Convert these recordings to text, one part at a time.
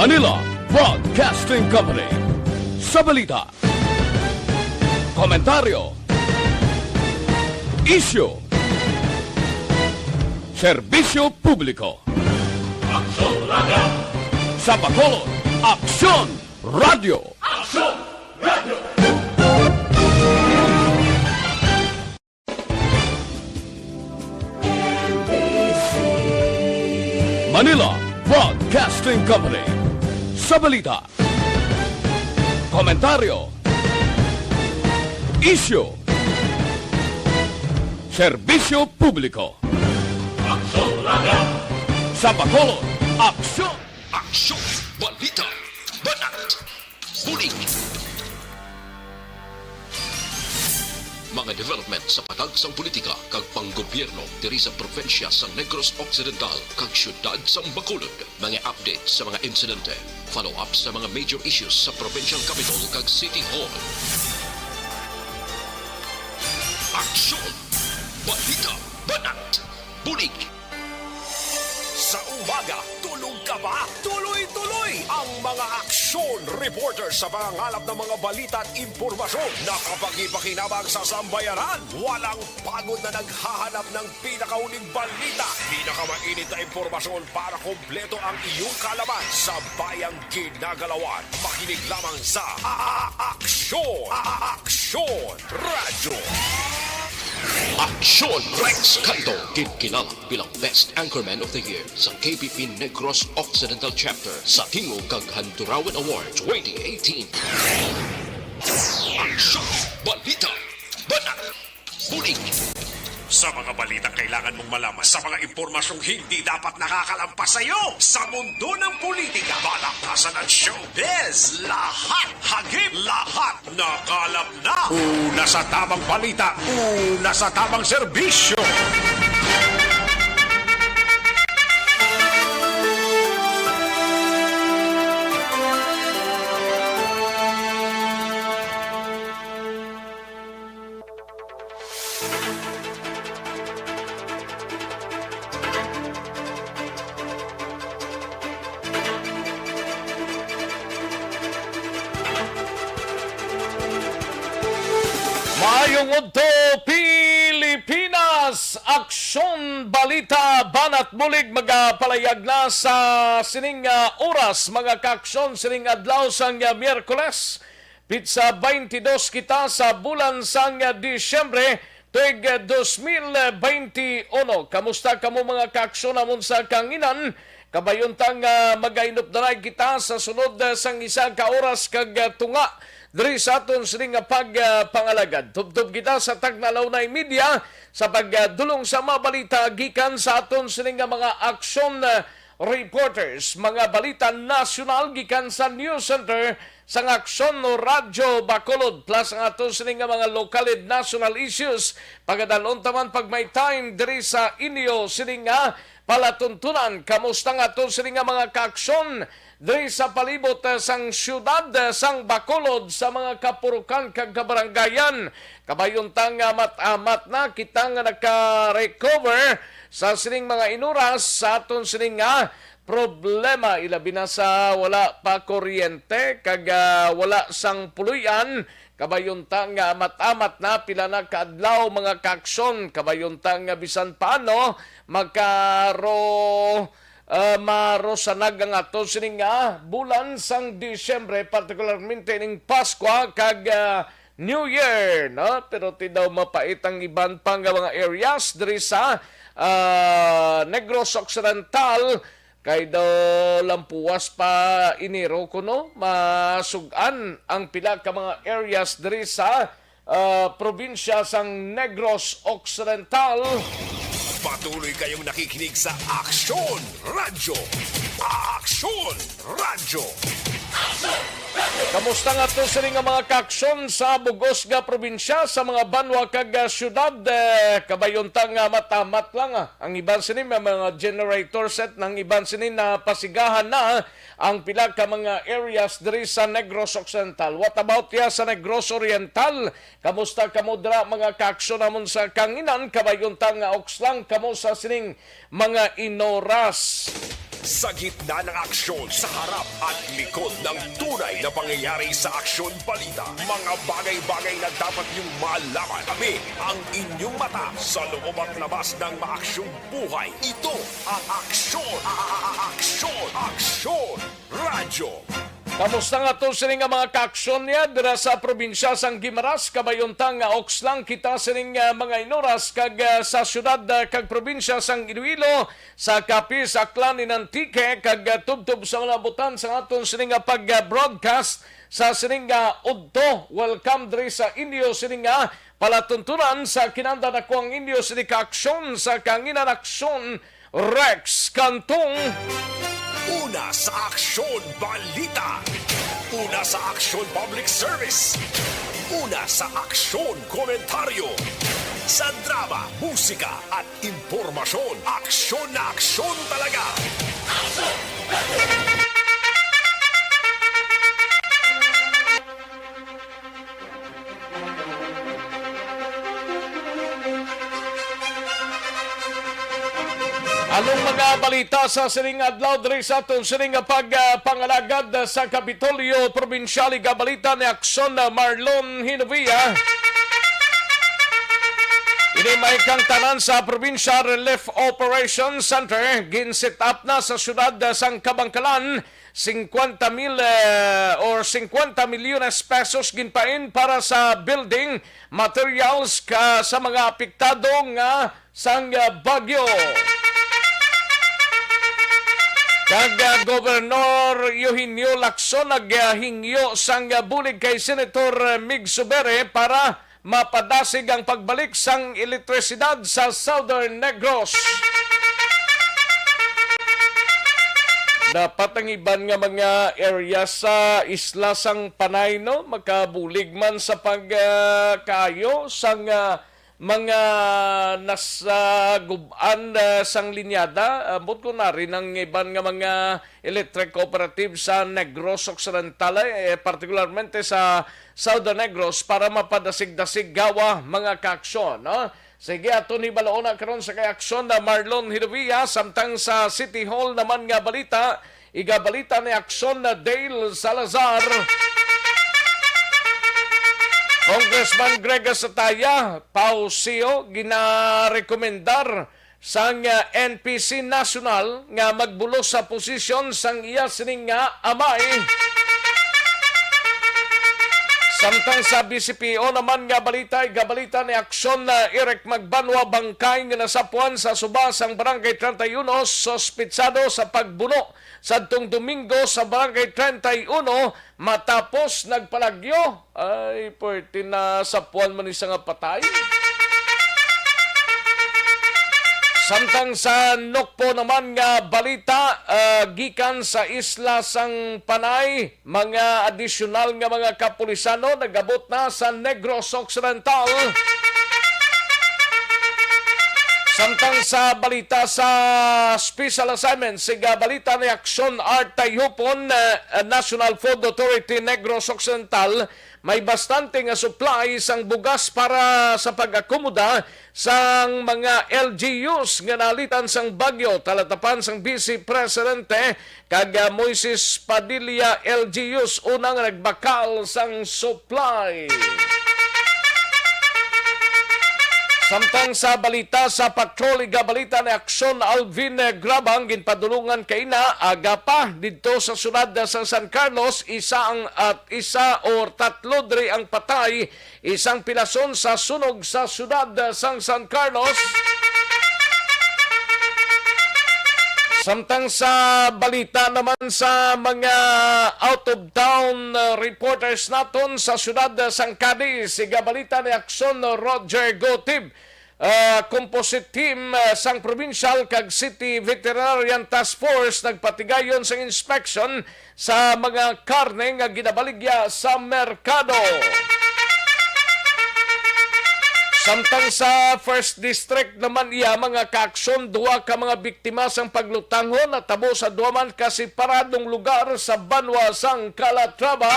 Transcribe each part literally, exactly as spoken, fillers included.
Manila Broadcasting Company. Sa balita, komentaryo, isyu, serbisyo publiko. Aksyon Radio! Sa Bacolod, Aksyon Radio! Aksyon Radio! Manila Broadcasting Company. Sa balita, komentaryo, isyu, serbisyo publiko. Aksyon Radio! Sa Bacolod, aksyon! Aksyon! Balita! Banat! Bulig! Mga development sa patag sang politika kag panggobyerno diri sa probinsya sa Negros Occidental kag siyudad sang Bacolod. Mga update sa mga insidente. Follow-up sa mga major issues sa provincial capitol kag city hall. Aksyon! Balita! Banat! Bulig! Sa umaga, tulog ka ba? Tuloy-tuloy ang mga aksyon reporter sa pangangalap ng mga balita at impormasyon. Nakapagpakinabang sa sambayanan. Walang pagod na naghahanap ng pinakahuling balita, pinakamainit na impormasyon para kompleto ang iyong kaalaman sa bayang ginagalawan. Makinig lamang sa A-, A-, Aksyon! A-, A-, Aksyon! Radyo. Aksyon Rex Canto, ginkilala bilang Best Anchorman of the Year sa K P P Negros Occidental Chapter sa Tingog kag Handurawan Award twenty eighteen. Aksyon! Balita! Banat! Bulig! Sa mga balitang kailangan mong malaman, sa mga impormasyong hindi dapat nakakalampas sa iyo, sa mundo ng politika, balakasan at showbiz, lahat, hagip, lahat, nakalap na. Una sa tamang balita, una sa tamang serbisyo. Maayong udto, Pilipinas! Aksyon, balita, banat bulig magapalayag na sa sining, ah, oras, mga kaaksyon, sining adlaw sang, ah, Miyerkules. Pitsa twenty-dos kita sa bulan sang Disyembre, tuig dos mil twenty-one. Kamusta kamo, mga kaaksyon namon sa kahanginan? Kabayuntang, ah, magainupdanay kita sa sunod, ah, sang isa ka oras kag, ah, tunga diri sa aton sini nga pag, ah, pangalagad. Tubtob kita sa tagna launay media sa pagdulong sa mga balita gikan sa aton sini nga mga aksyon, ah, reporters, mga balita nasyonal gikan sa News Center sang Aksyon o Radyo Bacolod, plus ang aton sini nga mga local and national issues. Pagadalon ta man pag may time diri sa inyo sini nga palatuntunan. Kamusta ang aton sini nga mga kaaksyon diri sa palibot, eh, sang siyudad, eh, sang Bacolod, sa mga kapurukan kag kabarangayan? Kabayuntang amat-amat na kita nga naka-recover sa sining mga inuras sa aton sining nga problema, ilabi na sa wala pa kuryente kag, ah, wala sang puloy-an. Kabayuntang nga amat-amat na pila na ka adlaw, mga kaaksyon. Kabayuntang nga bisan paano makaro, ah, marusanag ang aton sining nga bulan sang Disyembre, partikularmente ning Paskwa kag, ah, New Year, no? Pero ti daw mapait ang iban pa nga mga areas diri sa, ah, Negros Occidental, kay daw lampuas pa Enero kuno masug-an ang pila ka mga areas diri sa, ah, probinsya sang Negros Occidental. Patuloy kayong nakikinig sa Aksyon Radyo. Aksyon Radyo. Kamusta nga to sini nga mga kaaksyon sa bugos nga probinsya, sa mga banwa kag, ah, syudad? Eh, kabayuntang, ah, matamat lang, ah. Ang iban sini may mga generator set, ang iban sini napasigahan na ang pila ka mga areas diri sa Negros Occidental. What about ya sa Negros Oriental? Kamusta kamo dira, mga kaaksyon namon sa kahanginan? Kabayuntang nga oks lang kamo sa sining mga inoras. Sa gitna ng aksyon, sa harap at likod ng tunay na pangyayari sa Aksyon Balita, mga bagay-bagay na dapat niyong malaman. Kami ang inyong mata sa loob at labas ng maaksyong buhay. Ito ang Aksyon, a- a- a- Aksyon, Aksyon Radyo. Kamusta nga to sini nga mga kaaksyon niya dira sa probinsya sang Guimaras? Kabay unta nga oks lang kita sining, ah, mga inuras kag, ah, sa syudad, ah, kag probinsya sang Iloilo, sa Capiz, Aklan, in Antique, kag, ah, tubtob sa mga butan sa aton sining nga pag-broadcast sa sining nga udto. Welcome diri sa inyo sining nga palatuntunan sa kinanda. Ako ang inyo sini ka aksyon sa kanginan aksyon, Rex Cantong. Una sa Aksyon Balita. Una sa Aksyon Public Service. Una sa Aksyon Komentaryo. Sa drama, musika at impormasyon, aksyon na aksyon talaga. Anong mga balita sa sining adlaw diri sa aton sining nga pag, ah, pangalagad sa Kapitolyo Probinsyal? Igabalita ni Aksyon, ah, Marlon Hinovia. Ini may kang tanan sa Provincial Relief Operations Center, gin-set up na sa siyudad, ah, sang Kabangkalan. Singkwenta mil, eh, or singkwenta milyones pesos ginpain para sa building materials ka, sa mga apektado nga sang, ah, bagyo. Kag, ah, Gobernador Eugenio Lacson naghingyo sang, ah, bulig kay Senator, ah, Mig Subiri para mapadasig ang pagbalik sang elektrisidad sa Southern Negros. Dapat ang iban nga mga area sa isla sang Panay, no, makabulig man sa pag, ah, kaayo sang, ah, mga nasa gub-an, ah, sang linyada. Ambot ko na rin ang iban nga mga electric cooperative sa Negros Occidental, eh, partikularmente sa Southern Negros, para mapadasig-dasig gawa mga kaaksyon, no? Sige, aton hibaloon na karon sa kay aksyon na Marlon Hilovia, samtang sa City Hall naman nga balita, igabalita ni aksyon na Dale Salazar. Congressman Greg Sataya, Pausio, ginarekomendar sang, ah, N P C National nga magbulos sa posisyon sang iya sining nga amay. Samtang sa B C P O naman nga balita, igabalita ni aksyon na Eric Magbanwa, bangkay nga nasapuan sa suba sang Barangay treinta y uno, suspitsado sa pagbuno sadtong Domingo sa Barangay treinta y uno matapos nagpalagyo. Ay, pwerte na sapuan man ni sa nga patay. Samtang sa Nokpo naman nga balita, ah, gikan sa isla sang Panay, mga adisyonal nga mga kapulisano nagabot na sa Negros Occidental. Samtang sa balita sa special assignment, siga balita ni Aksyon Art Tayhupon, eh, National Food Authority Negros Occidental, may bastante nga supply sang bugas para sa pag-akomoda sang mga L G Us nga naalitan sang bagyo, talatapan sang Vice Presidente kag, ah, Moises Padilla, L G Us una nga nagbakal sang supply. Samtang sa balita sa patrol, igabalita ni Aksyon Alvin, eh, Grabang, ginpadulungan kaina aga pa didto sa syudad sa San Carlos, isa ang, at isa or tatlo diri ang patay, isang pilason sa sunog sa syudad sang San Carlos. Samtang sa balita naman sa mga out of town, uh, reporters naton sa syudad, uh, sang Cadiz, siga balita ni Aksyon Roger Gotib. Uh, composite team, uh, sang provincial kag city veterinarian task force nagpatigayon sang inspection sa mga karne nga ginabaligya sa merkado. Samtang sa First District naman, iya mga kaaksyon, duha ka mga biktima sang paglutanghon natabo sa duha man ka separadong lugar sa banwa sang Calatrava.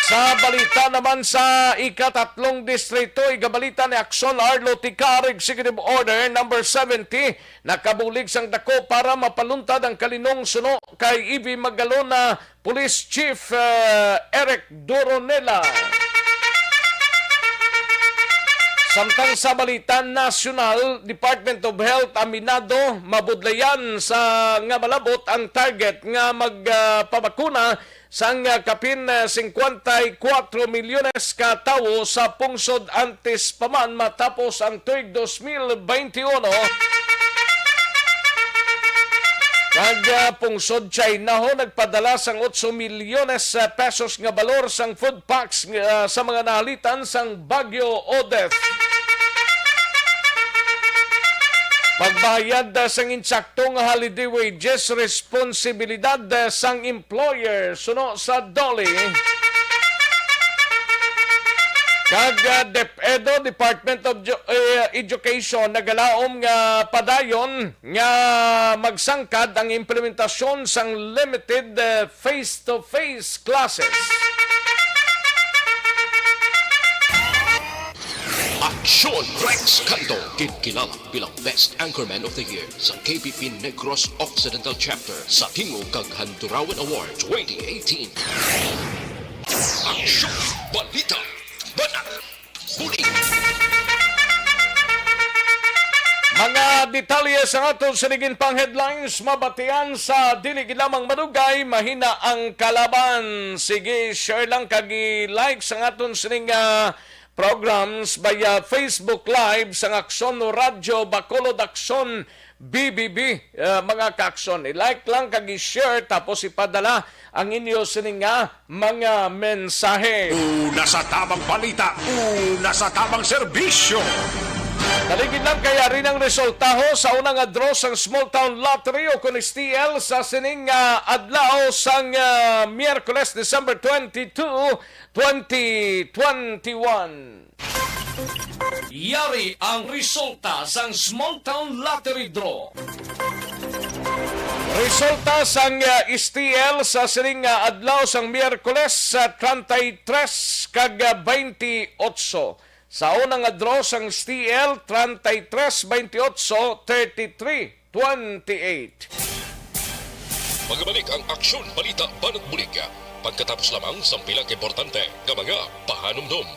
Sa balita naman sa ikatatlong distrito, igabalita ni Aksyon Arlo Ticar, Executive Order number seventy, nakabulig sang dako para mapaluntad ang kalinong suno kay E V Magalona Police Chief, eh, Eric Doronela. Samtang sa balita nasyonal, Department of Health aminado mabudlayan sa nga malabot ang target nga magpabakuna sang, ah, kapin, ah, singkwenta y kuwatro milyones ka tawo sa pungsod antes pa man matapos ang tuig dos mil baynte uno. Kag, ah, pungsod China ho nagpadala sang otso milyones, ah, pesos nga balor sang food packs, ah, sa mga nahalitan sang Bagyo Odette. Pagbayad, ah, sang insakto nga holiday wages, responsibilidad, ah, sang employer suno sa DOLE. Kag, ah, DepEd, Department of Ju-, eh, Education, nagalaom nga padayon nga magsangkad ang implementasyon sang limited, eh, face-to-face classes. Aksyon Rex Cando, ginkilala bilang Best Anchorman of the Year sa K P P Negros Occidental Chapter sa Tingog kag Handurawan Award twenty eighteen. Aksyon, balita, banat, bulig. Mga detalye sa aton sining pang headlines mabatian sa dili gid lamang madugay, mahina ang kalaban. Sige, share lang kag i-like sa aton sining, ah, programs via Facebook Live sang Aksyon Radyo Bacolod Aksyon B B B, ah, mga ka-Aksyon. I-like lang kag i-share tapos ipadala ang inyo sini nga mga mensahe. Una sa tamang balita, una sa tamang serbisyo. Daligid lang kay ari ang resulta ho sa una nga draw sang Small Town Lottery o kon S T L sa sining, ah, adlaw sang, ah, Miyerkules, December twenty-two, twenty twenty-one. Yari ang resulta sang Small Town Lottery Draw. Resulta sang, ah, S T L sa sining nga adlaw sang Miyerkules, sa treinta y tres kag, ah, veintiocho. Sa una nga draw sang S T L, treinta y tres, veintiocho, thirty-three, twenty-eight. Magabalik ang Aksyon Balita Banat Bulig pagkatapos lamang sang pila ka importante nga mga pahanumdom.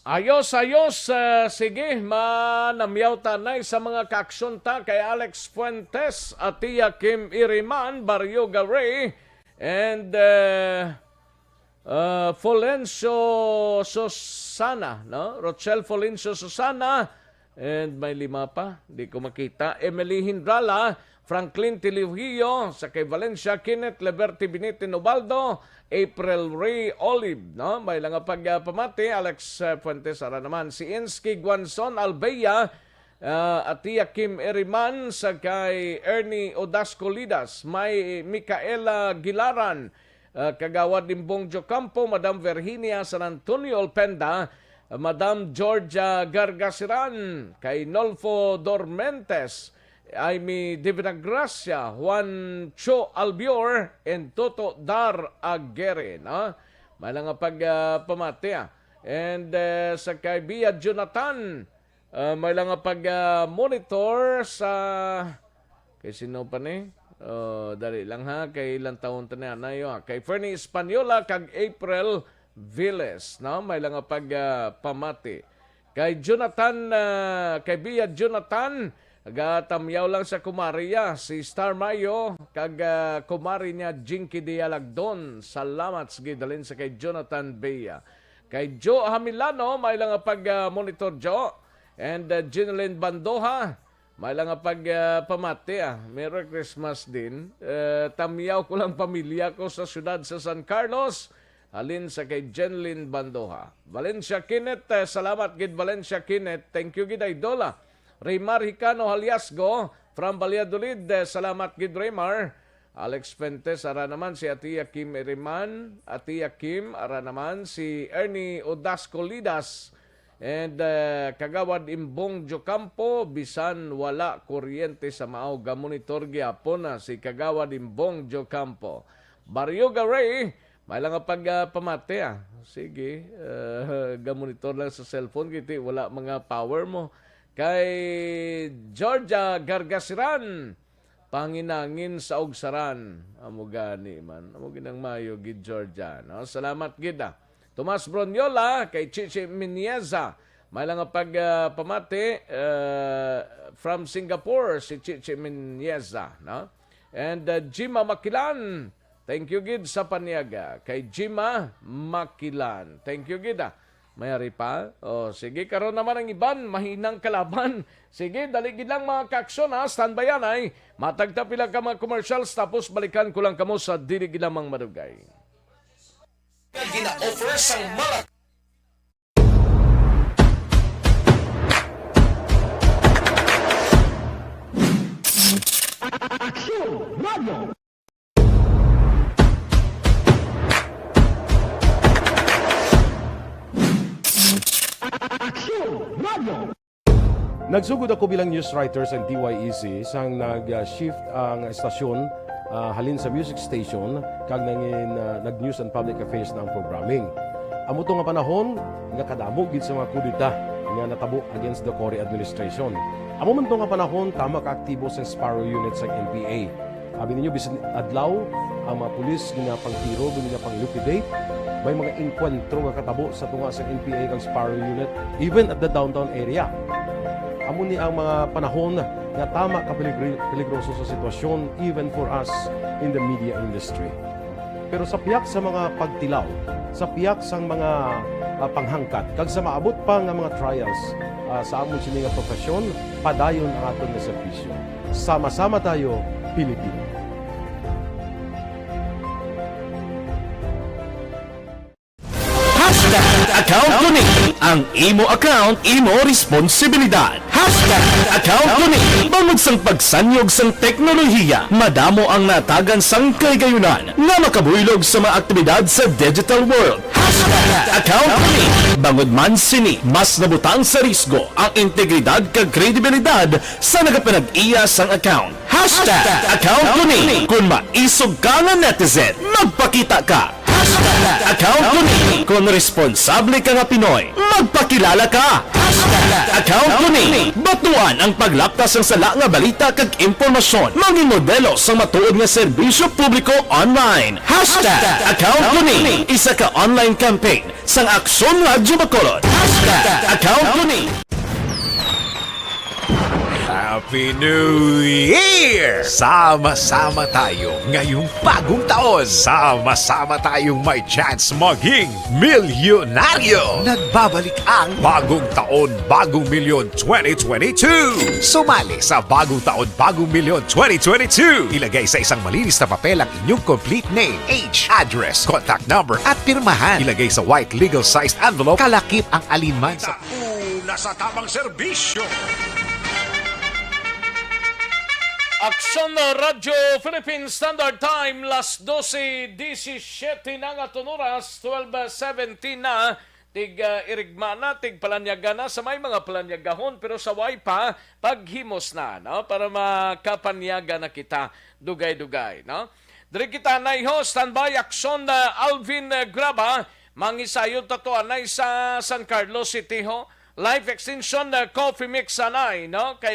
Ayos, ayos. Ah, sige, manamyaw tanay sa mga kaaksyon ta kay Alex Fuentes, Atia Kim Iriman, Barrio Garay, and, eh, ah, Florencio Susana, no? Rochelle Florencio Susana, and may lima pa, di ko makita. Emily Hindrala, Franklin Tilihio, sa kay Valencia Kenneth, Liberty Binitin Ubaldo, April Ray Olive, no? May lang nga pag, ah, pamati, Alex, ah, Fuentes, ara naman. Si Insky Guanzon Albeya, ah, Atia Kim Eriman, sa kay Ernie Odasco Lidas, may Micaela Gilaran, ah, Kagawad Limbong Jocampo, Madam Virginia San Antonio Olpenda, Madam Georgia Gargasiran, kay Nolfo Dormentes, Aimee Divinagracia, Juan Cho Albior, and Toto Dar Aguirre, no? May lang nga pag, ah, pamati, ah. And, eh, sa kay Bia Jonathan, ah, may lang nga pag, ah, monitor sa, kay sino pa ni? Oh, dali lang ha, kay ilang taon ta ni anay, ah. Kay Fernie Española kag April Viles, no? May lang nga pag, ah, pamati. Kay Jonathan, ah, kay Bia Jonathan, gatamyaw lang sa kumari niya, si Star Mayo, kag, ah, kumari niya, Jinky Dialagdon. Salamat sa gidalin sa kay Jonathan Bia. Kay Joe Hamilano, may lang nga pag, ah, monitor, Joe. And, ah, Jeneline Bandoha, may lang nga pag, ah, pamati, ah. Merry Christmas din. Eh, tamyaw ko lang pamilya ko sa siyudad sa San Carlos. Halin sa kay Jenlyn Bandoha. Valencia Kenneth, eh, salamat gid, Valencia Kenneth. Thank you gid, Idola. Raymar Hicano Haliasgo from Valladolid, eh, salamat gid, Raymar. Alex Fuentes, ara naman si Atia Kim Iriman. Atia Kim, ara naman si Ernie Odasco Lidas. And, uh, Kagawad Imbong Jocampo, bisan wala kuryente sa Mao, gamonitor gyapon na si Kagawad Imbong Jocampo. Barrio Garay, may lang nga pag, ah, pamati, ah. Sige, uh, gamonitor lang sa cellphone, kiti wala mga power mo. Kay Georgia Gargasiran, panginangin sa Ugsaran. Amo gani man. Amo ginang mayo gid, Georgia, no? Salamat gid, ah. Tomas Bronyola, kay Chichi Minieza. May lang nga pag, ah, pamati, ah, from Singapore, si Chichi Minieza, no? And, ah, Jima Makilan, thank you gid sa paniaga. Kay Jima Makilan, thank you gid, ah. May ari pa? O, sige, karon naman ang iban, mahinang kalaban. Sige, dali gid lang, mga kaaksyon, ha. Standby anay. Matag ta pila ka mga commercials, tapos balikan ko lang kamo sa dili gid lamang madugay. Gina-offer sang Malak- Aksyon Radio. Aksyon Radio. Nagsugod ako bilang news writer sa D Y E C sang nag-shift ang estasyon, ah, halin sa music station kag nangin, ah, nag-news and public affairs na ang programming. Amo to nga panahon nga kadamo gid sa mga kudeta nga natabo against the Cory administration. Amo man to nga panahon, tama ka aktibo sa Sparrow Unit sang N P A. Abi ninyo, bisan adlaw, ang mga pulis ginapangtiro, ginapang-liquidate. May mga engkwentro nga katabo sa tunga sa N P A kag Sparrow Unit, even at the downtown area. Amo ni ang mga panahon nga tama ka peligri-, peligroso sa sitwasyon, even for us in the media industry. Pero sa pihak sa mga pagtilaw, sa pihak sang mga, ah, panghangkat, kag sa maabot pa nga mga trials, ah, sa amon sini nga profesyon, padayon ang aton nga serbisyo. Sama-sama tayo, Pilipino. Hashtag account ko ni. Ang imo account, imo responsibilidad. Hashtag account ko ni. Bangod sang pagsanyog sang teknolohiya, madamo ang natagan sang kahigayunan nga makabuylog sa mga aktibidad sa digital world. Hashtag account ko ni. Bangod man sini, mas nabutang sa risgo ang integridad kag kredibilidad sa nagapanag-iya sang account. Hashtag account ko ni. Kon maisog ka nga netizen, magpakita ka. Hashtag account ko ni. Kon responsable ka nga Pinoy, magpakilala ka. Hashtag account ko ni. Batuan ang paglapta sang sala nga balita kag impormasyon. Mangin modelo sang matuod nga serbisyo publiko online. Hashtag account ko ni. Isa ka online campaign sang Aksyon Radyo Bacolod. Hashtag account ko ni. Happy New Year! Sama-sama tayo ngayong bagong taon. Sama-sama tayong may chance maging milyonaryo. Nagbabalik ang Bagong Taon, Bagong Milyon twenty twenty-two. Sumali sa Bagong Taon, Bagong Milyon twenty twenty-two. Ilagay sa isang malinis na papel ang inyong complete name, age, address, contact number, at pirmahan. Ilagay sa white legal sized envelope, kalakip ang alinman sa una sa tamang serbisyo. Aksyon Radyo Philippine Standard Time, las dose disisiete na nga aton oras, twelve seventeen na. Tig, ah, irigma na, tig palanyaga na sa may mga palanyagahon, pero sa way pa, paghimos na, no? Para makapanyaga na kita, dugay-dugay, no? Diri kita anay ho, standby, aksyon na Alvin, eh, Graba, mangisayod ta to anay sa San Carlos City ho, Life Extension, eh, Coffee Mix anay, no? Kay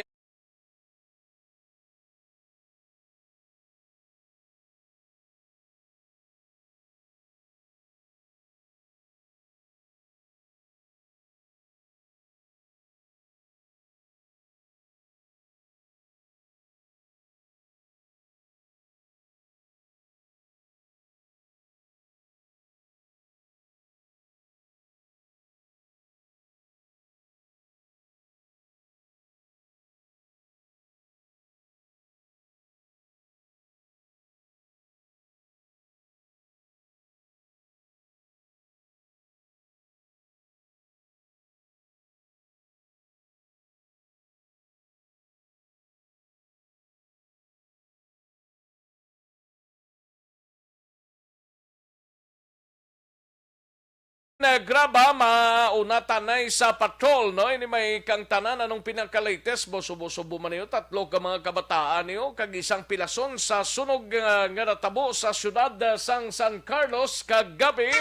Graba, mauna tanay sa patrol, no? Ini may kang tanan, anong pinaka-latest mo? Subo-subo man niyo, tatlo ka mga kabataan niyo, kag isang pilason sa sunog, ah, nga natabo sa siyudad, ah, sang San Carlos kagabi.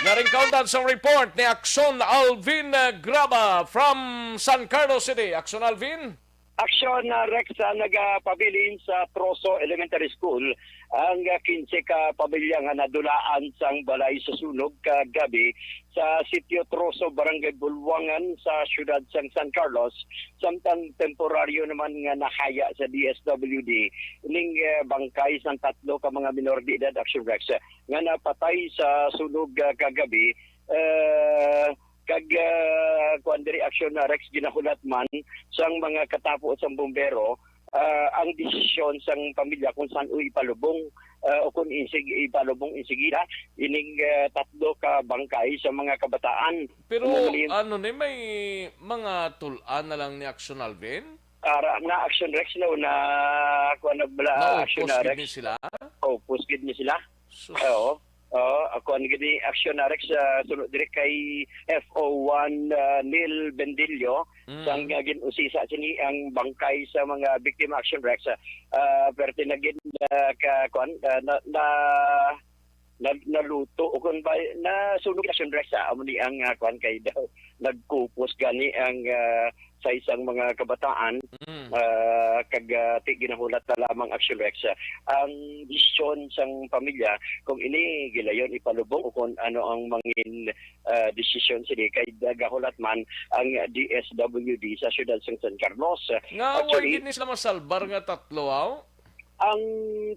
Yaring kaundan sang report ni Akson Alvin, ah, Graba from San Carlos City. Akson Alvin? Aksyon, ah, Rex, ah, nagapabilin sa Trozo Elementary School ang, ah, quince ka pamilya nga nadulaan sang balay sa sunog kagabi sa Sitio Trozo, Barangay Bulwangan sa siyudad sang San Carlos, samtang temporaryo naman nga nahaya sa D S W D ning, ah, bangkay sang tatlo ka mga minor de edad, Aksyon Rex, nga napatay sa sunog, ah, kagabi. Ah, kag, ah, kuwan diri, Aksyon, ah, Rex, ginahulat man sang mga katapo sang bumbero, ah, ang desisyon sang pamilya kung san-o ipalubong, ah, o kung insig-, ipalubong insigida ining, ah, tatlo ka bangkay sa mga kabataan. Pero Ano man yun? Ano ni, may mga tul-an na lang ni Aksyon Alvin? Ara, na Aksyon Rex, no, na kuwan na bala, Aksyon Naupos gid Rex. Ni sila? Upos gid ni sila. Sus. Oo. Oo, ako ang gini Aksyon Rex, ah, sunod diri kay F O one, ah, Neil Bendillo, Mm. sang, ah, gin-usisa sini ang bangkay sa mga biktima, Aksyon Rex. Ah, ah, perte na gid, ah, ka, kuwan, ah, na, na, na, naluto o kung ba, nasunog, Aksyon Rex, ah, amo ni ang, ah, kuwan kay daw nagkupos gani ang, ah, sa isang mga kabataan, Mm. ah, kag, ah, ti ginahulat na lamang, Aksyon Rex, ah, ang desisyon sang pamilya kung ini gilayon ipalubong o kung ano ang mangin, ah, desisyon sini kay nagahulat man ang D S W D sa siyudad sang San Carlos. Nga, actually, why gid ni sila masalbar nga tatlo, aw? Ang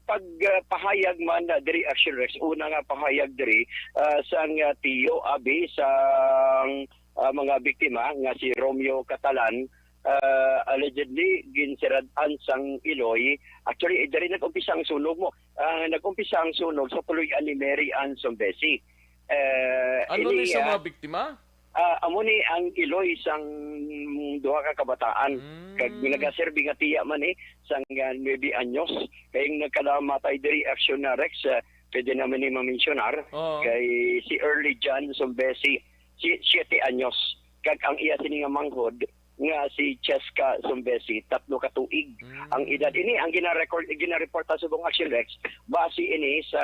pagpahayag man, ah, diri, Aksyon Rex, una nga pahayag diri, ah, sang, ah, tiyo abi sang, ah, mga biktima nga si Romeo Catalan, ah, allegedly ginsirad-an sang iloy. Actually, eh, diri nag-umpisa ang sunog mo. Ah, nag-umpisa ang sunog sa puloy-an ni Mary Ann Sombesi. Eh, Ano ini, ni sa ah, mga biktima? Ah, amo ni ang iloy sang duha ka kabataan. Mm. Kag nagaserbi nga tiya man ni sang, ah, nuebe anyos. Kay ang nagkalamatay diri, Aksyon na Rex, ah, pwede naman ni mamensyonar, Oo. kay si Early John Sombesi, si, siyete anyos. Kag ang iya sini nga manghod nga si Cheska Sombesi, tatlo ka tuig. Mm. Ang edad ini, ang ginarecord, ginareporta subong, Aksyon Rex, base ini sa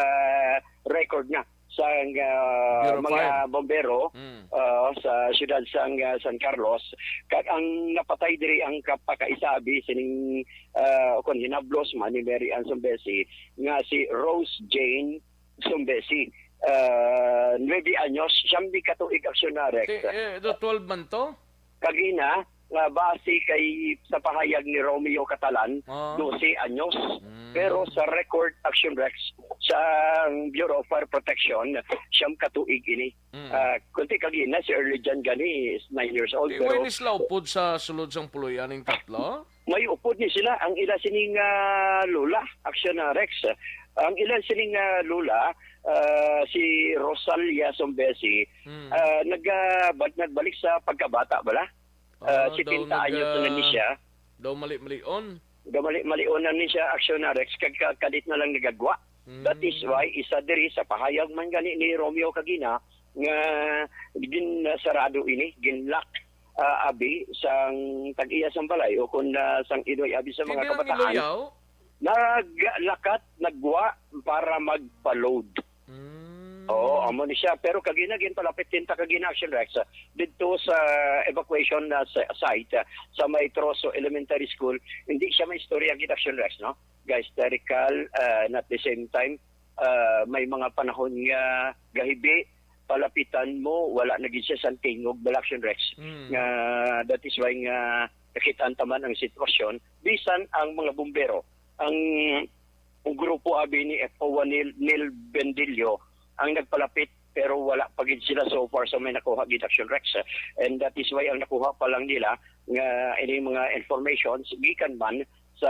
record na sang, ah, Bureau of mga Fire. bombero, Mm. ah, sa siyudad sang, ah, San Carlos. Kag ang napatay diri ang kapakaisabi sining, ah, kon hinablos man ni Mary Ann Sombesi nga si Rose Jane Sombesi. Ah, nuebe anyos, siyam di ka tuig, Aksyon na Rex. Ti-, eh, do twelve man to? Kagina, nga base kay sa pahayag ni Romeo Catalan, Ah. dose anyos. Mm. Pero sa record, Aksyon Rex, sa Bureau of Fire Protection, siyam ka tuig ini. Mm. Ah, kunti kagina, si Early John gani is nine years old, Di pero way ni sila upod sa sulod sang puloy-an ning tatlo? May upod ni sila. Ang ila sining, ah, lola, Aksyon na Rex. Ang ila sining, ah, lola, ah, si Rosalia Sombesi, Mm. ah, nag-, ah, bad-, nagbalik sa pagkabata bala. Ah, Ah, daw setenta nag-, anyos na ni ah, siya. daw mali-malion. Daw mali-malion na ni siya, Aksyon na Rex, kag ka-, kalit na lang nagagwa. That is Mm. why isa diri sa pahayag man gani ni Romeo kagina nga ginsarado ini, ginlock, ah, abi sang tag-iya sang balay o kun, ah, sang iloy abi sa mga Sino ang kabataan. Iloyaw? Naglakat, nagwa para magpa-load. Mm. Oo, amo ni siya. Pero kagina, ginpalapit din ta kagina, Action Rex, ah, didto sa evacuation na sa site, ah, sa may Trozo Elementary School, hindi siya may istorya gid, Action Rex, no? Guys, hysterical, ah, and at the same time, ah, may mga panahon nga gahibi, palapitan mo, wala na gid siya sang tingog, bala, Action Rex. Mm. Nga, that is why nga nakit-an ta man ang sitwasyon. Bisan ang mga bumbero, ang, ang grupo abi ni F O one Neil, Neil Bendillo ang nagpalapit, pero wala pa gid sila so far sa may nakuha gid, Action Rex. And that is why ang nakuha pa lang nila nga ining mga informations gikan man sa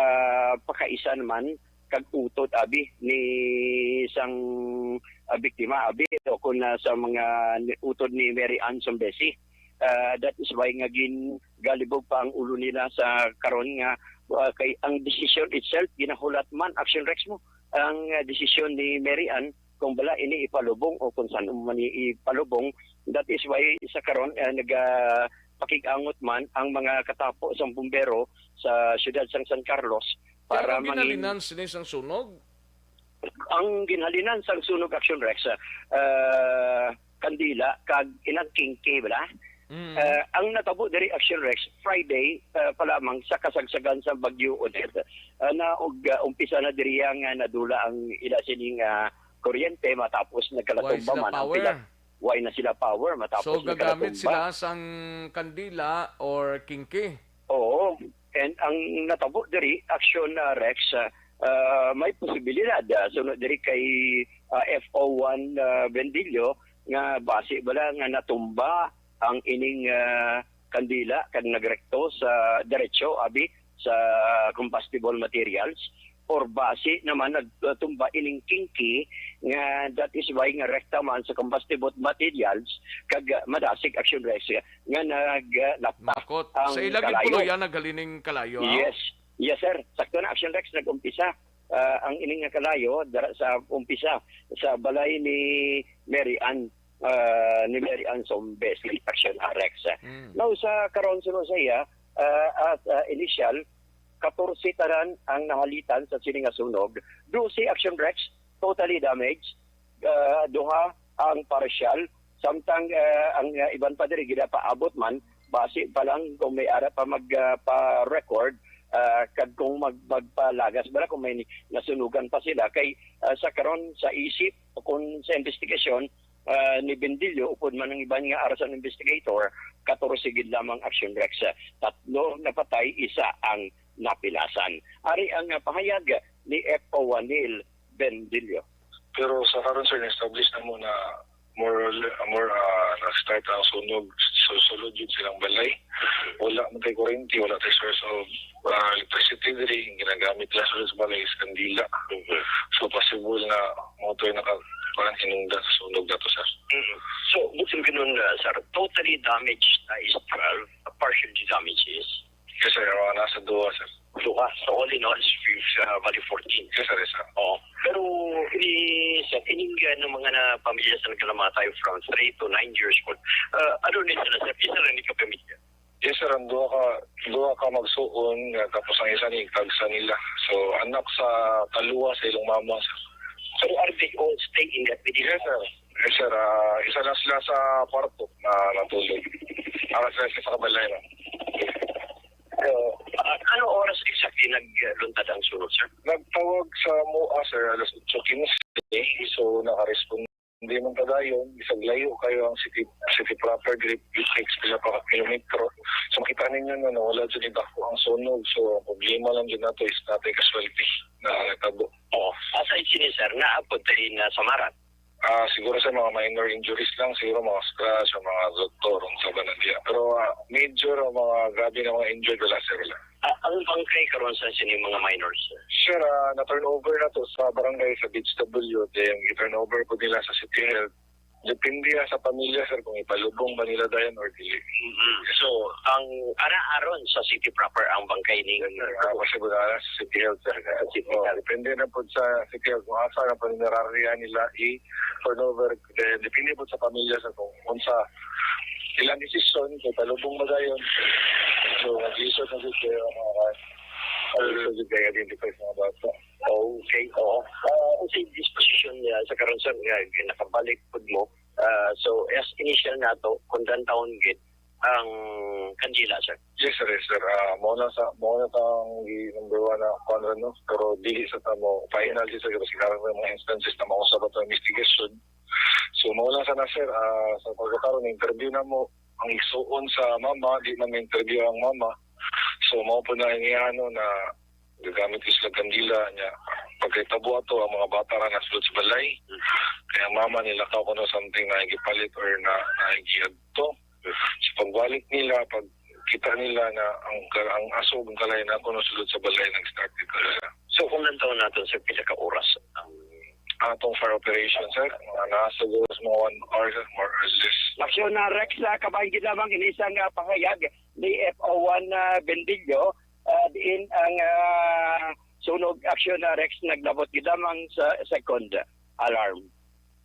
pakaisa naman kag utod abi ni sang, ah, biktima abi o kun, ah, sa mga ni-, utod ni Mary Ann Sombesi. Ah, that is why nga gingalibog pa ang ulo nila sa karon nga, ah, kay ang desisyon itself ginahulat man, Action Rex, mo ang, ah, desisyon ni Mary Ann kung bala ini ipalubong o kung san-o man ini ipalubong. That is why sa karon, eh, nagapakig-angot man ang mga katapo sang bumbero sa siyudad sang San Carlos. Kay para anong mangin- ginhalinan sini sang sunog? Ang ginhalinan sang sunog, Action Rex, ah, kandila kag inang kingki, bala? Mm. Ah, ang natabo diri, Action Rex, Friday, ah, pa lamang sa kasagsagan sa Bagyo Odette, ah, na og, ah, umpisa na diri ang, ah, nadula ang ila sining, ah, kuryente matapos Why nagkalatumba sila man ang power? pila. Why na sila power matapos So, gagamit nagkalatumba? sila sang kandila or kingki? Oo. And ang natabo diri, Action, ah, Rex, ah, ah, may posibilidad, ah, sunod diri kay, ah, F O one, ah, Vendillo, nga basi bala nga natumba ang ining, ah, kandila kag nagrekto sa diretso abi sa combustible materials, or basi naman nagtumba ining kingki nga that is why nga rekta man sa combustible materials kag, ah, madasig, Action Rex, nga naglaptak Makot. Sa ang ila gid kalayo. Puloy, ah, naghalin ning kalayo, ah? Yes. Yes, sir. Sakto na, Action Rex, nag-umpisa, ah, ang ining nga kalayo dara sa umpisa sa balay ni Mary Ann, ah, ni Mary Ann Sombes, Action Rex. Mm. Now, sa karon, suno sa iya, ah, as, ah, initial, katorse tanan ang nahalitan sa sini nga sunog. Dose, Action Rex, totally damaged. Ah, duha ang partial. Samtang, ah, ang, ah, iban pa diri ginapaabot man, basi pa lang kung may ara pa mag, ah, pa-record, ah, kag kung mag-, magpalagas bala kung may ni-, nasunugan pa sila. Kay, ah, sa karon, sa isip, kung sa investigasyon, ah, ni Bendillo, upod man ang iban nga ara sang investigator, katorse gid lamang, Action Rex. Tatlo napatay, isa ang napilasan. Ari ang, ah, pahayag ni F O one Neil Bendillo. Pero sa karon, sir, na-establish na mo na more or le-, more, ah, na-start ang sunog. So, sulod yun silang balay. Wala man tayo kuryente, wala tayo source of, ah, electricity diri. Ang ginagamit nila sa balay is kandila. Mhm. So, possible na mo to yung naka-, parang hinungdan sa sunog na to, sir. Mhm. So, butil ganun, ah, sir, totally damaged na is twelve, partially damaged is Yes, sir. Mga nasa duha, sir. Duha. So, all in all, is fif-, uh, bali fourteen. Yes, sir. Yes, sir. Oo. Pero, ini, sir, ining, uh, ng mga na pamilya sa nagkalamatay from three to nine years old, uh, ano ni sila, sir? Isa lang ni kapamilya? Yes, sir. Ang duha ka, duha ka magsuon, nga, tapos ang isa ni tagsa nila. So, anak sa kaluwa sa ilong mama, sir. So, are they all stay in that village? Yes, sir. Yes, sir. Ah, isa lang sila sa kwarto na natulog. Ara sila sa kabalay na. So, ah, ano oras exactly nagluntad ang sunog, sir? Nagtawag sa mua, sir, alas otso quince. So, naka-respond. Hindi man padayon, bisag layo kayo ang city, city proper, diri, it takes pila pa ka kilometro. So, makita ninyo na nawala dyan yung dako ang sunog. So, ang problema lang dyan nato is natay casualty na nagtabo. Oo. Aside sini, sir, naabot tayo na samaran? Ah, siguro sa mga minor injuries lang, siguro mga scratch o mga doktor, ang saban na diya. Pero, ah, major o mga grabe na mga injured, wala, sir, wala. Ah, ang bangkay karon sa sini mga minors, sir? Sir, ah, na-turnover na to sa barangay sa B H W. Then, i-turnover po nila sa City Health. Depende yan sa pamilya, sir, kung ipalubong ba nila dayon or dili. Mhm. So, ang ara aron sa city proper ang bangkay ni Yes, sir. Ah, possible na sa City Health, sir. Sa City Oh, Health. Depende na po sa City Health kung asa na po ninerarya nila i-turnover. Then, depende po sa pamilya, sir, kung unsa ilang desisyon, kung palubong ba dayon. So, mag-isod na dito yung mga mag-isod dito yung identify sa mga bata. Okay, oo. Ah, unsay disposition niya sa karon, sir, nga nakabalik pud mo? Ah, so, as initial nato, kung downtown gid ang kandila, sir. Yes, sir, yes, sir. Ah, mao na sa, mao na sa ang gi-, number one na kuwan ron, no? Pero dili sa ta mo final, sir, kasi karon may mga instances na mausab ato investigation. So, mao lang sana, sir, ah, sa pagkakaroon, interview na mo, ang igsuon sa mama, di man ma-interview ang mama. So, mao po na iniano na gagamit ko sila kandila niya. Pagkahitabo ato, ang mga bata nga nasulod sa balay. Kaya ang mama nila ka kuno something na gipalit or na, na giadto. Sa pagbalik nila, pag kita nila na ang, ang asog, ang kalay na kuno sulod sa balay, nag-start dito. So, kung lantaw nato sa pila ka oras ang atong fire operation, sir, mga nasa siguro sa mga one hour, sir, more or less. Aksyon na, Rex, ah, kabahin gid lamang ini sang, ah, pahayag ni F O one, ah, Bendillo, ah, diin ang, ah, sunog, Aksyon na, Rex, naglabot gid lamang sa second alarm.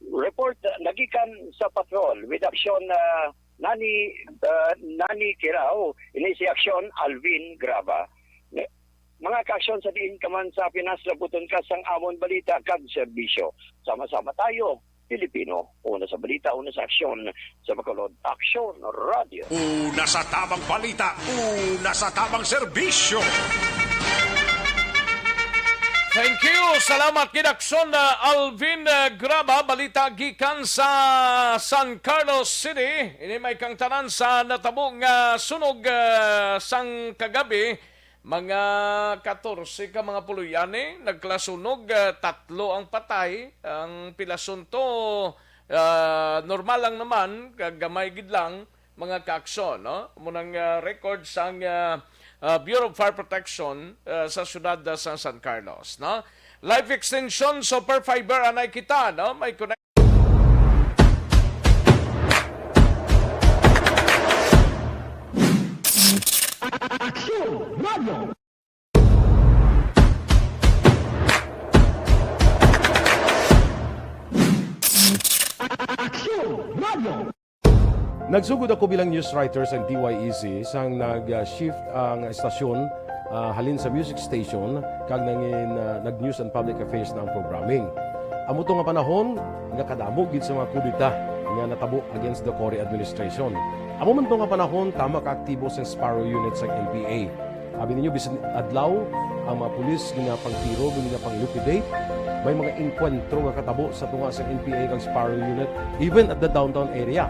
Report, uh, nagikan sa patrol with action, uh, Nani, uh, Nani Kirao, ini si action Alvin Graba. Mga kaaksyon, sa diin ka man sa Pinas, labuton ka sang amon balita kag serbisyo. Sama-sama tayo, Pilipino. Una sa balita, una sa aksyon, sa Bacolod Aksyon Radio. Una sa tabang balita, una sa tabang serbisyo. Thank you. Salamat, Kinaksyon, uh, Alvin, uh, Graba. Balita gikan sa San Carlos City. Ini may kangtanan sa natabo nga sunog, uh, sang kagabi. Mga katorse ka mga puloy-ani nagkalasunog, ah, tatlo ang patay. Ang pilasunto, ah, normal lang naman, kag gamay gid lang, mga kaaksyon, no? Amo nang, ah, record sang, ah, ah, Bureau of Fire Protection, ah, sa siyudad, ah, sa San Carlos, no? Life extension, super fiber, anay kita, no? May connect. Aksyon Radio. Aksyon Radio. Nagsugod ako bilang news writer sa D Y E C sang nag-shift ang estasyon, ah, halin sa music station kag nangin, ah, nag-news and public affairs na ang programming. Amo to nga panahon nga kadamo gid sa mga kudeta nga natabo against the Cory administration. Amo man to nga panahon tama ka aktibo sang Sparrow Unit sang N P A. Abi ninyo, bisan adlaw, ang mga pulis ginapangtiro, ginapang-liquidate. May mga engkwentro nga katabo sa tunga sa N P A kag Sparrow Unit, even at the downtown area.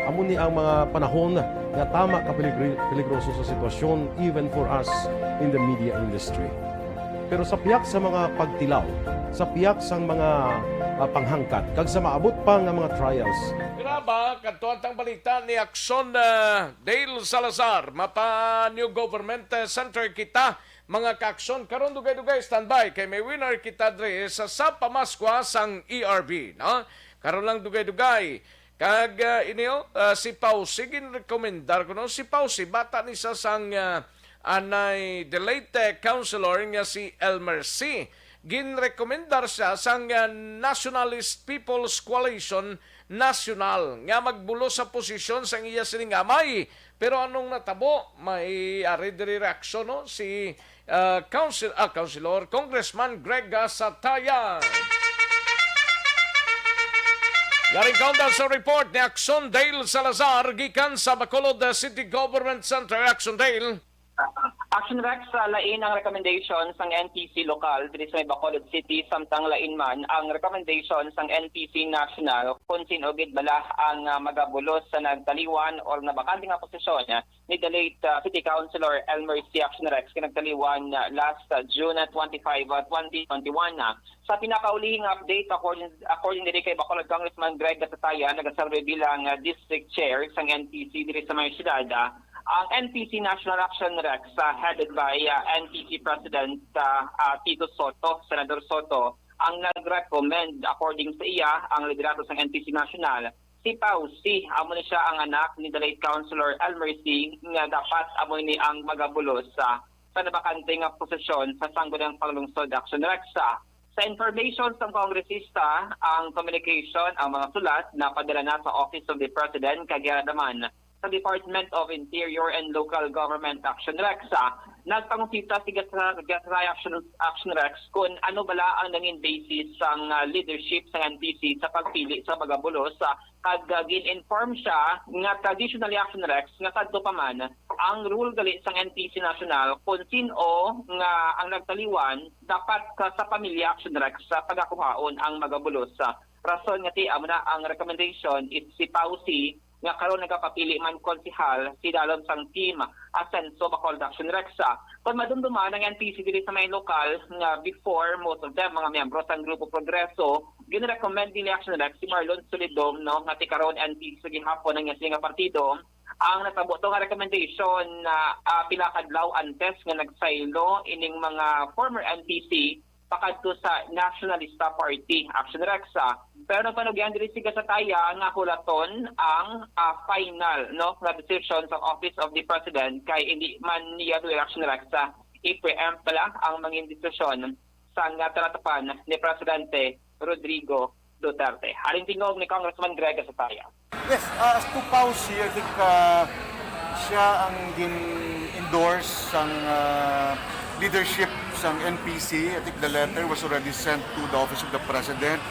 Amo ni ang mga panahon nga tama ka peligri-, peligroso sa sitwasyon, even for us in the media industry. Pero sa pihak sa mga pagtilaw, sa pihak sang mga, ah, panghangkat, kag sa maabot pa nga mga trials. Graba, kadto ang tang balita ni Aksyon, ah, Dale Salazar, mapa New Government, eh, Center kita, mga kaaksyon. Karon dugay-dugay, standby, kay may winner kita dre sa, sa pamaskwa sang E R B, no? Karon lang dugay-dugay. Kag, ah, ini, oh, ah, si Pausi, ginrekomendar ko, no? Si Pausi, bata ni sa sang, ah, anay the late, eh, councilor nga si Elmer C. Ginrekomendar siya sang, ah, Nationalist People's Coalition National nga magbulos sa posisyon sang iya sining amay. Pero anong natabo? May ari diri reaksyon, no? Si, ah, Council-, ah, Councilor, Congressman Greg Sataya. Yaring kaundan sa report ni Aksyon Dale Salazar gikan sa Bacolod City Government Center. Aksyon Dale. Action Rex, sa lain ang recommendation sang N P C lokal diri sa may Bacolod City, samtang lain man ang recommendation sang N P C national kung sin-o gid bala ang, ah, magabulos sa nagtaliwan or nabakante nga posisyon ni the late, ah, City Councilor Elmer C. Action Rex, nga nagtaliwan, ah, last, ah, June, ah, twenty-five, ah, twenty twenty-one, ah. Sa pinakaulihing update, according, according diri kay Bacolod Congressman Greg Gatatayan, nagaserve bilang, ah, district chair sang N P C diri sa may siyudad, ah, ang N P C National Action Rex, ah, headed by, ah, N P C President, ah, ah, Tito Soto, Senador Soto, ang nag-recommend, according sa iya, ang liderato sang N P C National, si Pausi, amo ni siya ang anak ni the late Councilor Elmer C, nga dapat amo ni ang magabulos sa, sa nabakante nga posisyon sa Sangguniang Panglungsod Action Rex. Sa information sang kongresista, ang communication, ang mga sulat, napadala na sa Office of the President kag ginadaman sa Department of Interior and Local Government Action Rex. Nagpangusisa si Gas-, Gasray Action, Action Rex kung ano bala ang nangin basis sang, ah, leadership sa N P C sa pagpili sa magabulos, ah, kag, ah, gin-inform siya nga traditionally, Action Rex, nga kadto pa man ang rule gali sang N P C National kung sin-o nga ang nagtaliwan dapat ka sa pamilya, Action Rex, sa pagakuhaon ang magabulos. Rason nga ti amo na ang recommendation is si Pausi nga karon nagapapili man konsehal sa idalom sang Team Asenso Bacolod Action Rex. Kung madumduman ang N P C diri sa may lokal nga before, most of them mga miyembro sang Grupo Progreso, ginrecommend ni Action Rex si Marlon Solidom, no, nga ti karon N P C sa gihapon ang iya nga partido. Ang natabo to nga recommendation na, ah, pila ka adlaw antes nga nagsaylo ining mga former N P C pakadto sa Nationalista Party, Action Rex. Pero nagpanugyan diri si Gasataya nga hulaton ang, ah, final, no, nga decision sa Office of the President kay hindi man niya, Action Rex, i-preempt pala ang mangin desisyon sa nga talatapan ni Presidente Rodrigo Duterte. Halin tingog ni Congressman Greg Gasataya. Yes, uh, as to Pausi, I think, uh, siya ang gin-endorse sang, uh, leadership sang N P C. I think the letter was already sent to the Office of the President,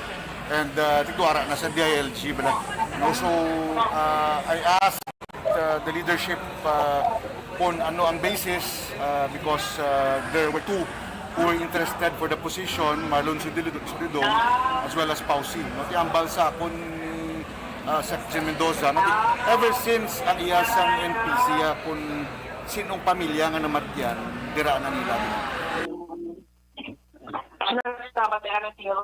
and, uh, I think wala na sa D I L G bala. And also, uh, I asked, uh, the leadership, uh, kung ano ang basis, uh, because, uh, there were two who were interested for the position, Marlon Sudil-, Sudidong as well as Pausi. No? Ti ambal sa akon, uh, Sec Jim Mendoza, no? Ti ever since ang iya sang N P C, uh, kung sinong pamilya nga namatyan, dira na nila. Ano sa pati ang tingin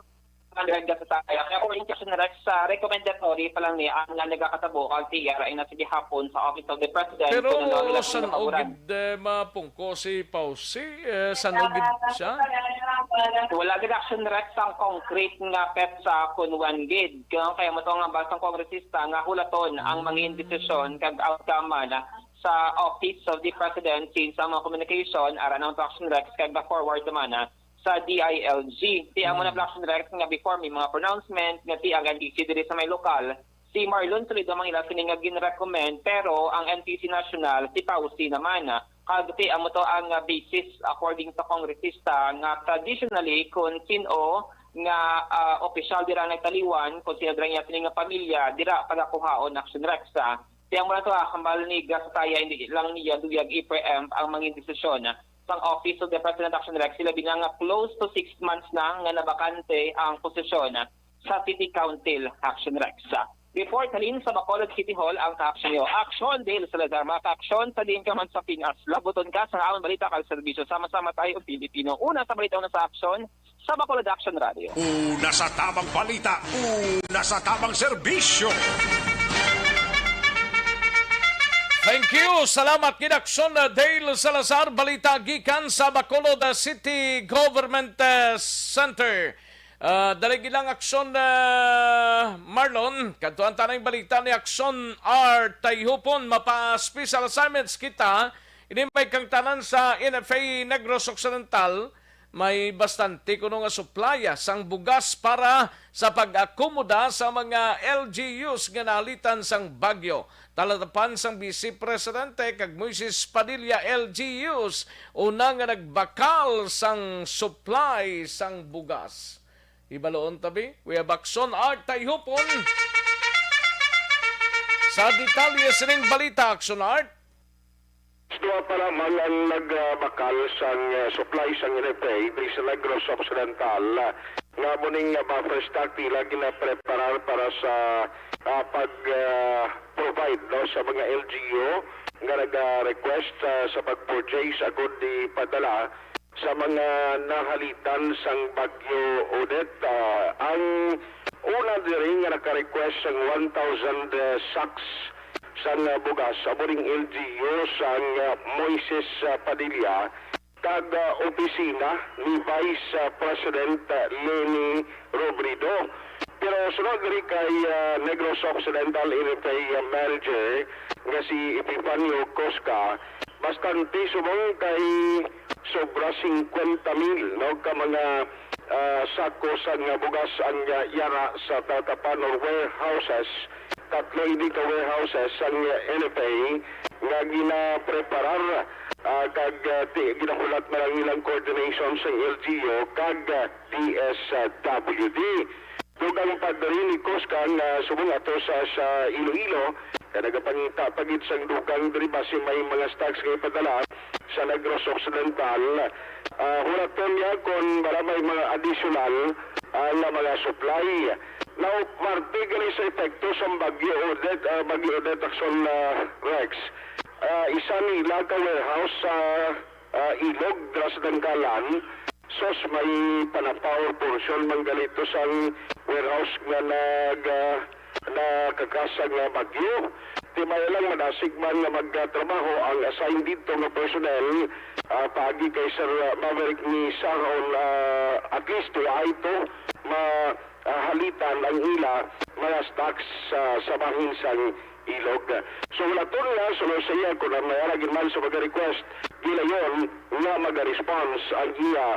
Alderga sa Taya. Kaya kung in question, Rex, sa recommendatory pa lang ni ang nga nagakatabo kag T R ay nasa gihapon sa Office of the President. Pero kung ano ang ilang san-o gid, eh, mapungko si Pausi? Eh, san-o gid siya? Wala gid, Action Rex, ang concrete nga petsa kun wan gid. Kaya, kaya mo to nga basta ang kongresista nga hulaton ang mga indesisyon kag outcome man sa Office of the President since ang mga communication ara na to, Action Rex, kag forward naman na sa D I L G. Ti ang mga Hmm. Black Rex nga before may mga pronouncement nga ti ang N T C diri sa may lokal, si Marlon Toledo ang ila sini nga gin-recommend, pero ang N T C National si Pausi naman. Kag ti amo to ang, ah, basis according sa kongresista nga traditionally kun sin-o nga, ah, opisyal dira nagtaliwan, kun sino dira niya sini nga pamilya, dira pagakuhaon, Action Rex. Ti amo na to, ah, hambal ni Gasataya, hindi lang niya duyag i-preempt ang mga desisyon sang Office of the President, Action Rex, sila bilang nga close to six months na nga nabakante ang posisyon sa City Council, Action Rex. Report halin sa Bacolod City Hall ang Ka-Action Nyo. Action, Dale Salazar, mga ka-action, sa diin ka man sa Pinas. Labuton ka sa amon balita kag serbisyo. Sama-sama tayo, Pilipino. Una sa balita, una sa aksyon, sa Bacolod Action Radio. Una sa tamang balita, una sa tamang serbisyo. Thank you. Salamat gid, Action, uh, Dale Salazar. Balita gikan sa Bacolod, uh, City Government, uh, Center. Uh, dali gid lang, Action, uh, Marlon. Kadtuan ta na ang balita ni Action R Tayhupon. Mapa-special assignments kita. Ini may kangtanan sa N F A Negros Occidental. May bastante kuno nga suplaya sang bugas para sa pag-akomoda sa mga L G Us nga nahalitan sang bagyo. Talatapan sang Vice Presidente kag Moises Padilla, L G Us una nga nagbakal sang supply sang bugas. Hibaluon tabi, Kuya Bakson Art Tayhupon sa detalye sining balita, Action Art. Duha pa lamang ang nagbakal sang, ah, supply sang N F A diri sa Negros Occidental, ah, nga amo ning, ah, buffer stock nila ginapreparar para sa, ah, pag, ah, provide, no, sa mga L G U nga naga-request, ah, sa pag-purchase agud ipadala sa mga nahalitan sang Bagyo Odette. Ah, ang una diri nga naka-request sang one thousand, ah, sacks sang, ah, bugas, amo ning L G U sang, ah, Moises, ah, Padilla kag, ah, opisina ni Vice, ah, President, ah, Leni Robredo. Pero sunod diri kay, ah, Negros Occidental N F A, ah, Manager nga si Epifanio Cosca, bastante subong kay sobra singkwenta mil, no, ka mga, ah, sako sang, ah, bugas ang, ah, yara sa tatapan or warehouses. Tatlo ini ka warehouses ang, ah, N F A nga ginapreparar, ah, kag, ah, ti-, ginahulat na lang ilang coordination sa L G U kag, ah, D S W D. Dugang pa diri ni Cosca nga subong ato sa, sa Iloilo, nga nagapangita pa gid sang dugang diri basi may mga stocks nga ipadala sa Negros Occidental. Ah, hulaton niya kung wala may mga additional, ah, nga mga supply. Now, parte gali sa epekto sang Bagyo Odette, ah, Bagyo Odette, Action, ah, Rex. Ah, isa nila ka warehouse sa, ah, Ilog, dira sa Dangkalan. Sus, may panapaw portion man gali to sang warehouse nga nag, ah, nakakasag nga bagyo. Ti may lang madasig man nga magtrabaho ang assigned didto nga personnel, ah, paagi kay Sir Maverick ni Sahon, ah, at least wala ito ma-, ah, halitan ang ila mga stocks sa, sa bahin sang Ilog. So, hulaton nga, sunod sa iya, kung ang may ara gid man sa mga request, gilayon nga maga-response ang iya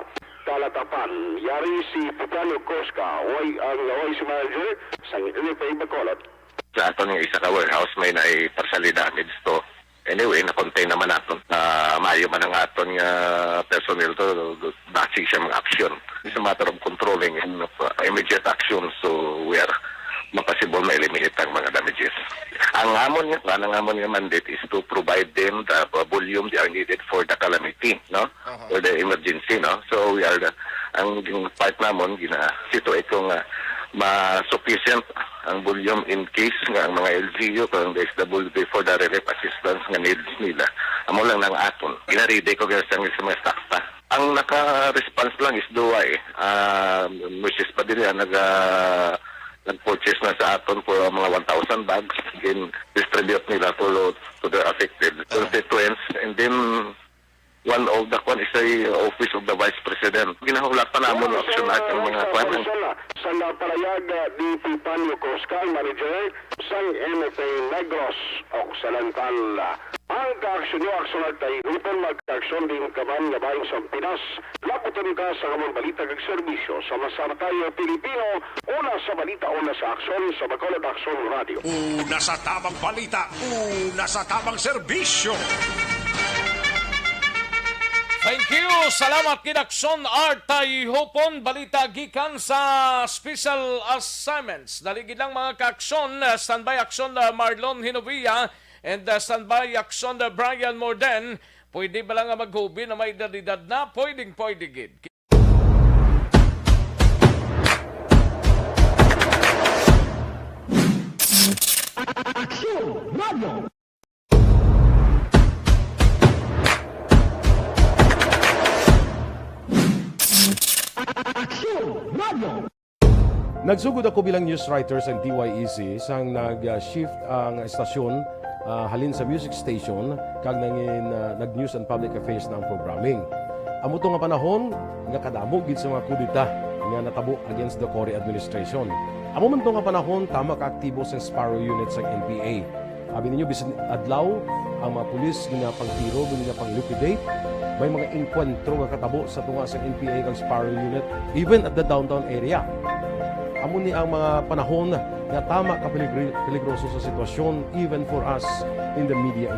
Kalatapan, yari si Pipano Cosca, way ang way si manager sang N F A Bacolod. Sa aton nga isa ka warehouse may naay partially damage to. Anyway, na-contain naman naton. Ah, maayo man ang aton nga personnel to, basi siya mag-action. It's a matter of controlling and of, uh, immediate action. So we are makasibol ma-eliminate ang mga damages. Ang amon nga, ang amon nga mandate is to provide them the, uh, volume they are needed for the calamity, no? Aha. For the emergency, no? So we are the, ang gin-, part namon, gina-situate ko nga ma-sufficient ang volume in case nga ang mga L G U kag ang D S W D for the relief assistance nga needs nila. Amo lang nang aton. Gina-ready ko kaya sa, sa mga staff pa. Ang naka-response lang is duwa eh. Ah, Misis Padilla nag, ah, nag-purchase na sa aton for mga one thousand bags. Then distribute nila to, to the affected constituents. And then one of the kwan is a office of the vice president. Ginahulatan namon ang action item ang mga kwan. Sa napalayag, ah, ni Pipanyo Cosca, ang manager sang N F A Negros Occidental. Ang kaaksyon niyo, aksyon at kahiluton, magkaaksyon din ka man nga bahin sa Pinas. Laputon ka sa among balita kag serbisyo sa Masaratayo Pilipino, una sa balita, una sa aksyon, sa Bacolod Aksyon Radio. Una sa tabang balita, una sa tabang serbisyo. Thank you. Salamat, Kidakson Artay Hopon. Balita gikan sa Special Assignments. Dali gid lang, mga kaaksyon. Uh, standby, Aksyon, uh, Marlon Hinovia. And, uh, standby, Aksyon, uh, Brian Morden. Pwede ba lang nga maghubi na may edad-edad na? Pwedeng pwede gid. Aksyon Radio. Aksyon Radio. Nagsugod ako bilang news writer sa D Y E C sang nag-shift ang estasyon, ah, halin sa music station kag nangin, ah, nag-news and public affairs na ang programming. Amo to nga panahon nga kadamo gid sa mga kudeta nga natabo against the Cory administration. Amo man to nga panahon tama ka aktibo sang Sparrow Unit sang N P A. Abi ninyo, bisan adlaw, ang mga pulis ginapangtiro, ginapang-liquidate. May mga engkwentro nga katabo sa tunga sa N P A kag Sparrow Unit, even at the downtown area. Amo ni ang mga panahon nga tama ka peligri-, peligroso sa sitwasyon, even for us in the media